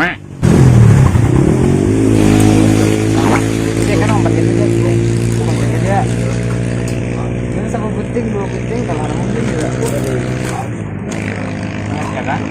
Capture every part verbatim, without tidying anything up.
Dia kan umpat itu dia, umpat itu dia. Dia sama buting, dua buting, kalau orang mungkin juga. Ya kan?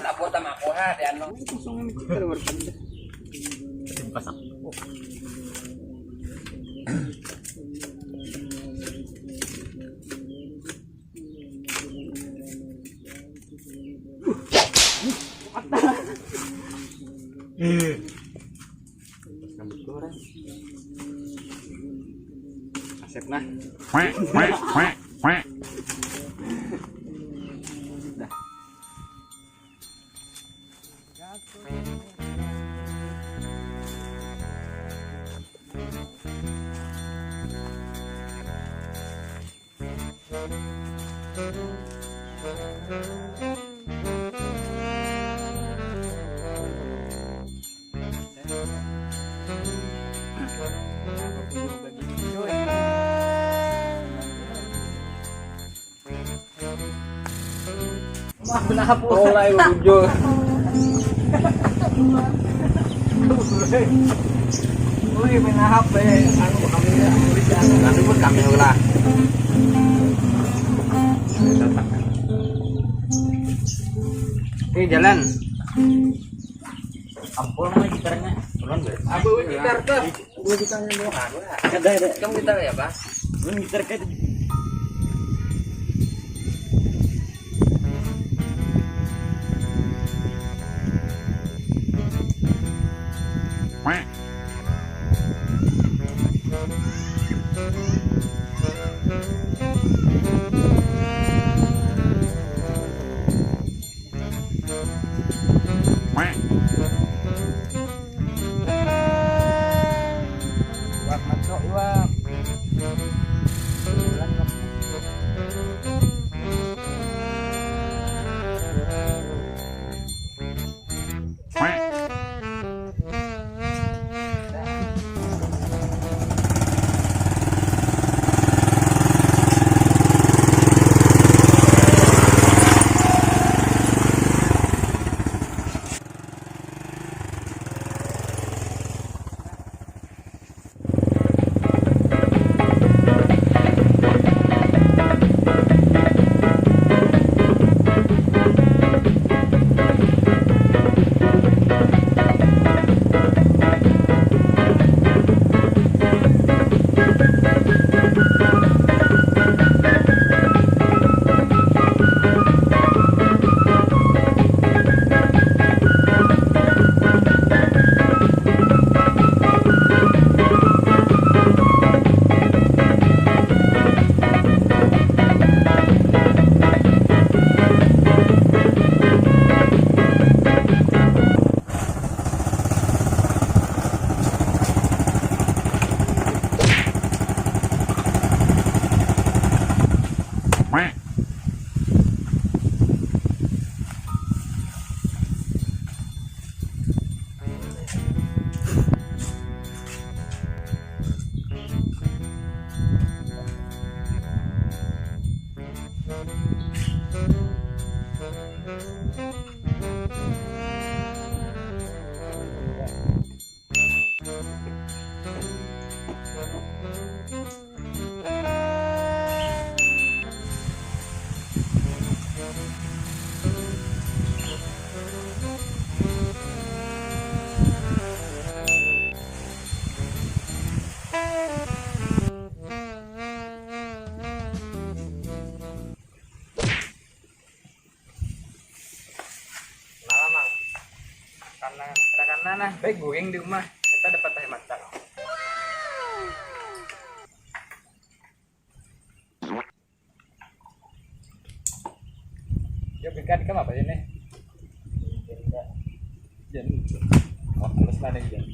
Lapor sama aku ha, di anu. Pasang. Rambut gua orang. Asep nah. Dah. Wah, benar hapus. Mulai bujur. Wih, main hap, eh. Anu, kami ya, tulis ya. Nanti pun kami ulah. Oke, jalan. Ampun, mana gitarnya? Belum, belum. Apa gitar tuh? Dua gitarnya doang. Ada, ada. Kamu gitar ya, Pak? Belum gitar kan. Iwak masuk, iwak. Nah, Mang. Karena, karena nah, baik guring di rumah. Kita dapat tahi macan. Ya, berikan kamu apa ini? Jen. Oh, halus lah nih, Jen.